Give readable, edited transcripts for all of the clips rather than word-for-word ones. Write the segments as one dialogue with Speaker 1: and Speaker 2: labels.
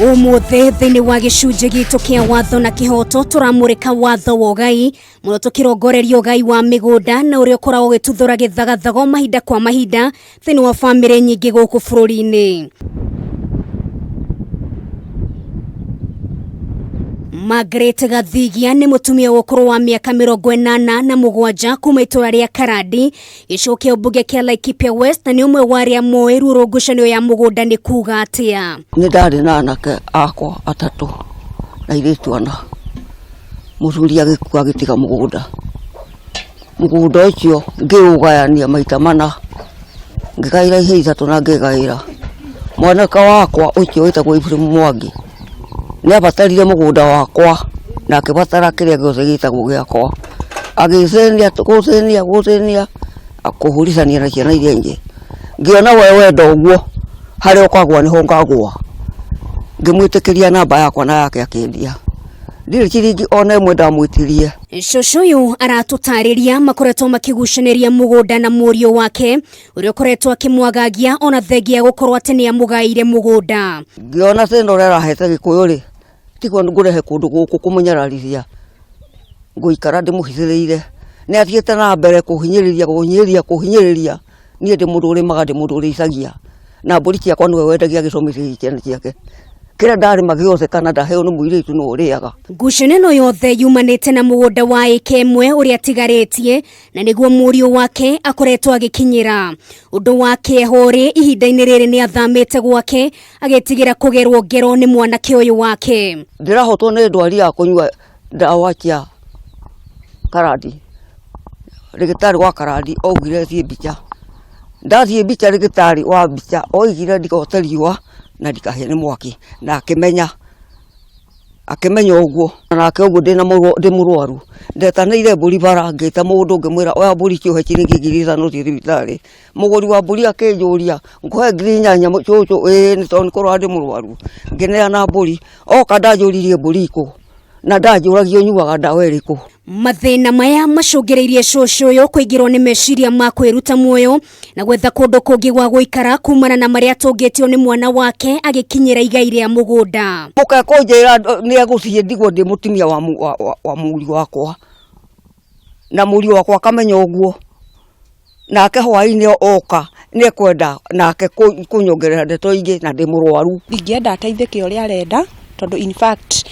Speaker 1: Ũmũthĩ thĩinĩ wa gĩcunjĩ gitũ kĩa watho na kĩhoto tũramũrĩka watho wa ũgai mũno tũkĩrongoreria ũgai wa mĩgũnda na ũrĩa ũkoragwo ũgĩtuthũra gĩthagathago mahinda kwa mahinda thĩinĩ wa bamĩrĩ nyingĩ gũkũ bũrũri-inĩ. Margaret Gathigia nĩ mũtumia wa ũkũrũ wa mĩaka 87 kuma itũra rĩa Karandi gĩcigo kĩa ũmbunge kĩa Laikipia West na nĩ ũmwe wa arĩa moĩ ruo rwa ngucanio ya mũgũnda nĩ kuga atĩa.
Speaker 2: Nĩ ndarĩ na anake akwa atatũ na airĩtu ana. Mũthuri agĩkua agĩtiga mũgũnda. Mũgũnda ũcio ngĩũgayania maita mana, ngĩgaĩra ihĩĩ ithatũ na ngĩgaĩra mwanake wakwa ũcio wĩtagwo Ephraim Mwangi. Nĩ abatarire mũgũnda wakwa na akĩbatara kĩrĩa gĩothe gĩtagwo gĩakwa. Agĩthĩnia gũthĩnia gũthĩnia kũhũrithania na ciana iria ingĩ. Ngĩona we wenda ũguo harĩa ũkagũa nĩho ngagũa. Ngĩmwĩtĩkĩria namba yakwa na yake akĩendia. Ndirĩ ciringi ona ĩmwe ndamwĩtirie.
Speaker 1: Cũcũ ũyũ aratũtarĩria makoretwo makĩgucanĩria mũgũnda na mũriũ wake ũrĩa ũkoretwo akĩmwagagia ona thengia ya gũkorwo atĩ nĩ amũgaĩire mũgũnda.
Speaker 2: Ngĩona thĩna ũrĩa arahete Gĩkũyũ rĩ, tiguo ngũrehe kũndũ gũkũ kũmũnyararithia, ngũikara ndĩmũhithĩrĩire. Nĩ athiĩte na mbere kũhinyĩrĩria kũhinyĩrĩria kũhinyĩrĩria, niĩ ndĩ mũndũ ũrĩmaga, ndĩ mũndũ ũrĩithagia, na mbũri ciakwa nĩwe wendagia agĩcomithia ciana ciake. Kĩrĩa ndarĩma gĩothe kana ndaheo nĩ mũirĩtu nĩwe ũrĩaga.
Speaker 1: Ngucanio ĩno yothe yumanĩte na mũgũnda wa ĩka ĩmwe ũrĩa atigarĩtie na nĩguo mũriũ wake akoretwo agĩkinyĩra. Ũndũ wa kĩeha ũrĩ ihinda-inĩ rĩrĩ nĩ athamĩte gwake agĩtigĩra kũgerwo ngero nĩ mwanake ũyũ wake.
Speaker 2: Ndĩrahotwo nĩ ndwari ya kũnyua ndawa cia karandi. Ndagĩtarĩ wa karandi augire thiĩ mbica. Ndathiĩ mbica ndagĩtarĩ wa mbica oigire ndigote riũa na ndikahĩe nĩ mwaki na akĩmenya. Akĩmenya ũguo nake ũguo ndĩ mũrwaru ndetanĩire mbũri bara ngĩta mũndũ ngĩmwĩra oya mbũri ici ũhe ciringi 5,000 ũthiĩ thibitarĩ. Mũgũri wa mbũri akĩnjũria ngũhe 8,000 cũcũ? Ĩĩ nĩ tondũ nĩ kũrwara ndĩ mũrwaru. Ngĩneana mbũri, oka ndanjũririe mbũri ikũ na ndanjũragia ũnyuaga ndawa ĩrĩkũ.
Speaker 1: Mathĩna maya macũngĩrĩirie cũcũ ũyũ kũingĩrwo nĩ meciria ma kwĩruta muoyo na gwetha kũndũ kũngĩ gwa gũikara kumana na marĩa atũngĩtio nĩ mwana wake agĩkinyĩra igai rĩa mũgũnda.
Speaker 2: Mũke kũnjĩra nĩ egũthiĩ ndigwo ndĩ mũtumia wa mũriũ wakwa, na mũriũ wakwa akamenya ũguo, nake hwaĩ-inĩ oka nĩ ekwenda nake kũnyongerera ndeto ingĩ na ndĩ mũrwaru.
Speaker 3: Ingĩenda ateithĩke ũrĩa arenda tondũ in fact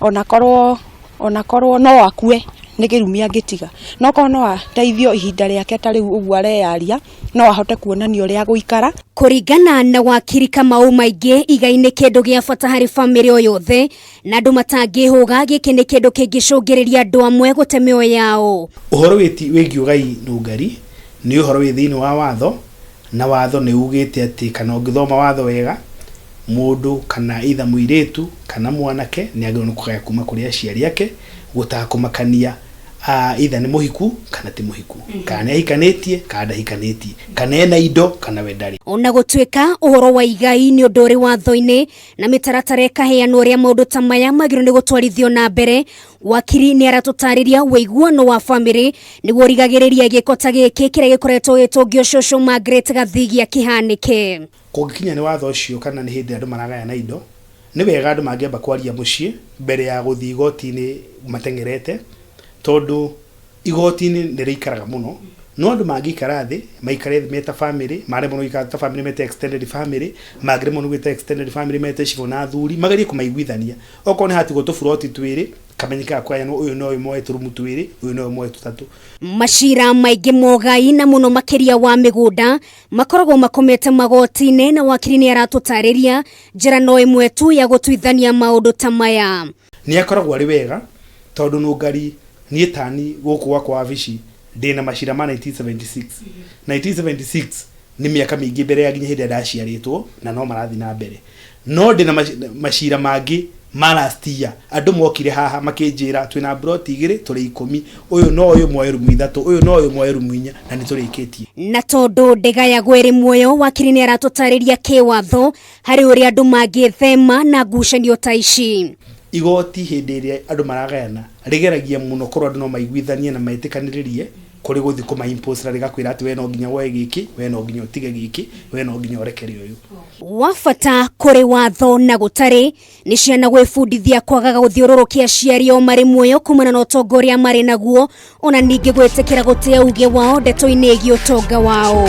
Speaker 3: onakorwo no akue nĩ kĩrumi angĩtiga, no korwo no ateithio ihinda rĩake ta rĩu ũguo areyaria no ahote kuonania ũrĩa agũikara.
Speaker 1: Kũringana na wakiri Kamau Maingĩ, igai nĩ kĩndũ gĩa bata harĩ bamĩrĩ o yothe na andũ matangĩhũga gĩkĩ nĩ kĩndũ kĩngĩcũngĩrĩria andũ amwe gũte mĩoyo yao.
Speaker 4: Ũhoro wĩgiĩ ũgai nũngari nĩ ũhoro wĩ thĩinĩ wa watho, na watho nĩ ugĩte atĩ kana ũngĩthoma watho wega, mũndũ kana either mũirĩtu kana mwanake nĩ agĩrĩirwo nĩ kũgaya kuma kũrĩ aciari ake gũtakũmakania either nĩ mũhiku kana ti mũhiku, kana nĩ ahikanĩtie kana ndahikanĩtie, kana ena indo kana we ndarĩ.
Speaker 1: Ona gũtuĩka ũhoro wa igai nĩ ũndũ ũrĩ watho-inĩ na mĩtaratara ĩkaheanwo ũrĩa maũndũ ta maya magĩrĩirwo nĩ gũtwarithio na mbere, wakiri nĩ aratũtarĩria ũiguano wa bamĩrĩ nĩguo ũrigagĩrĩria gĩko ta gĩkĩ kĩrĩa gĩkoretwo gĩtũngio cũcũ Margaret Gathigia kĩhanĩke.
Speaker 4: Kũngĩkinya nĩ watho ũcio kana nĩ hĩndĩ andũ maragayana indo, nĩ wega andũ mangĩamba kwaria mũciĩ mbere ya gũthiĩ igoti-inĩ mateng'erete, tondũ igoti-inĩ nĩ rĩikaraga mũno. No andũ mangĩikara thĩ, maikare thĩ me ta bamĩrĩ, maremwo nĩ gũikara ta bamĩrĩ mete extended family, mangĩremwo nĩ gwĩta extended family mete cibũ na athuri, magerie kũmaiguithania. Okorwo nĩ hatigwo tũburoti twĩrĩ, kamenyeke ga kũgayanwo ũyũ na ũyũ moe tũrumu twĩrĩ, ũyũ na ũyũ moe tũtatũ.
Speaker 1: Macira maingĩ ma ũgai na mũno makĩria wa mĩgũnda makoragwo makomete magoti-inĩ na wakiri nĩ aratũtarĩria njĩra no ĩmwe tu ya gũtuithania maũndũ ta maya.
Speaker 4: Nĩ akoragwo arĩ wega tondũ nũngari niĩ tani gũkũ gwakwa wabici ndĩna macira ma 1976. 1976 nĩ mĩaka mĩingĩ mbere ya nginya hĩndĩ ĩrĩa ndaciarĩtwo na no marathiĩ na mbere. No ndĩna macira mangĩ ma last year, andũ mokire haha makĩnjĩra twĩna mburoti igĩrĩ tũrĩ ikũmi, ũyũ na ũyũ moe rumu ithatũ, ũyũ na ũyũ moe rumu inya na nĩ tũrĩkĩtie.
Speaker 1: Na tondũ ndĩgayagwo ĩrĩ muoyo, wakiri nĩ aratũtarĩria kĩwatho harĩ ũrĩa andũ mangĩthema na ngucanio ta ici.
Speaker 4: Igoti hĩndĩ ĩrĩa andũ maragayana rĩgeragia mũno korwo andũ no maiguithanie na metĩkanĩrĩrie. Kũrĩ gũthiĩ kũma impose na rĩgakwĩra atĩ we no nginya woe gĩkĩ, we no nginya ũtige gĩkĩ, we no nginya ũrekere ũyũ.
Speaker 1: Wa bata kũrĩ watho na gũtarĩ nĩ ciana gwĩbundithia kwagaga gũthiũrũrũkia aciari o marĩ muoyo kumana na ũtonga ũrĩa marĩ naguo, ona ningĩ gwĩtĩkĩra gũtĩa uge wao ndeto-inĩ ĩgiĩ ũtonga wao.